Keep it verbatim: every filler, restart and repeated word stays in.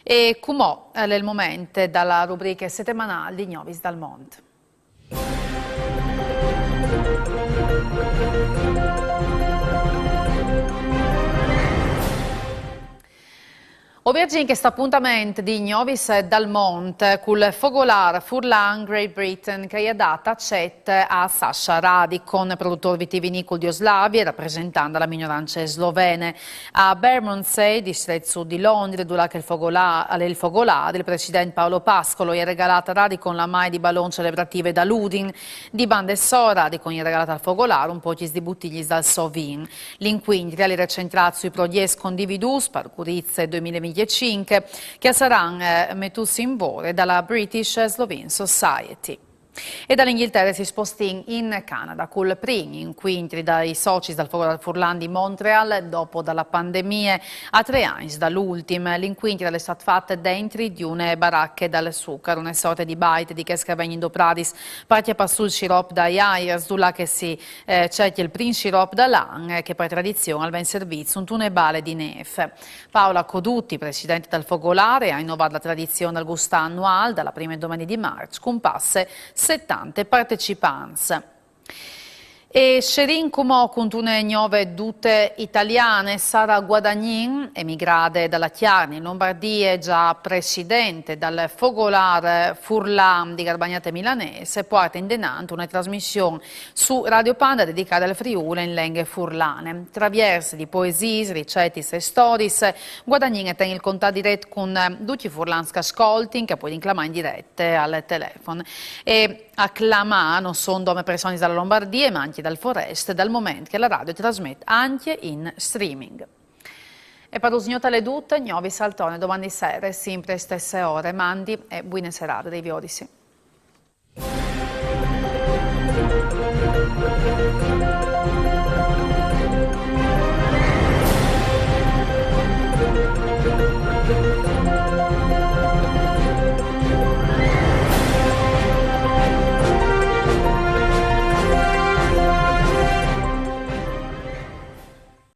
E cumò al è il moment da la rubriche setemanâl di Gnovis dal Mont. O viergìn chest apontament di Gnovis dal Mont cul fogolâr furlan Great Britain che al à dât acet a Saša Radikon, produtôr vitivinicul di Jugoslavie, rapresentant la minorance slovene. A Bermondsey, distret sud di Londri, dulà che il fogolâr, al è il fogolâr, il president Paolo Pascolo i à regalât a Radikon la maie di balon celebrative dal Udin. Di bande sô, Radikon i à regalât al fogolâr un pôcs di butigliis dal so vin. L'incuintri al jere centrât sui progjets condividûts par Gurize doi mil e vincjecinc, che a saran, eh, metûts in vore da la British Slovene Society. E da la Inghiltere si spostìn in Canada cul prin incuintri dai socis dal Fogolâr Furlan di Montreal dopo da la pandemie, a trê agns dal ultin. L'incuintri al è stât fat dentri di une barache dal zucar, une sorte di baite di chês che a vegnin dopradis par cjapâ sù il sirop dai aiars, dulà che si, eh, cercje il prin sirop dal an, eh, che par tradizion al ven servît suntune bale di nêf. Paola Codutti, presidente dal Fogolâr, e à innovât la tradizion dal gustâ anuâl da la prime domenie di Març cun passe setante partecipants. E sierìn cumò cuntune gnove dute italiane. Sara Guadagnin, emigrade da la Cjargne in Lombardie, za presidente dal Fogolâr Furlan di Garbagnate Milanese, e puarte indenant une trasmission su Radio Panda dedicade al Friûl in lenghe furlane. Traviers di poesiis, ricetis e storiis, Guadagnin e ten il contat diret cun, eh, ducj i furlans che a scoltin, che a puedin clamâ in direte al telefon. E a clamâ no son dome personis da la Lombardie, ma ancje dal forest, dal moment che la radio e trasmet ancje in streaming. E par usgnot al è dut, Gnovis al torne doman di sere, simpri ae stesse ore. Mandi e buine serade dai viodisi.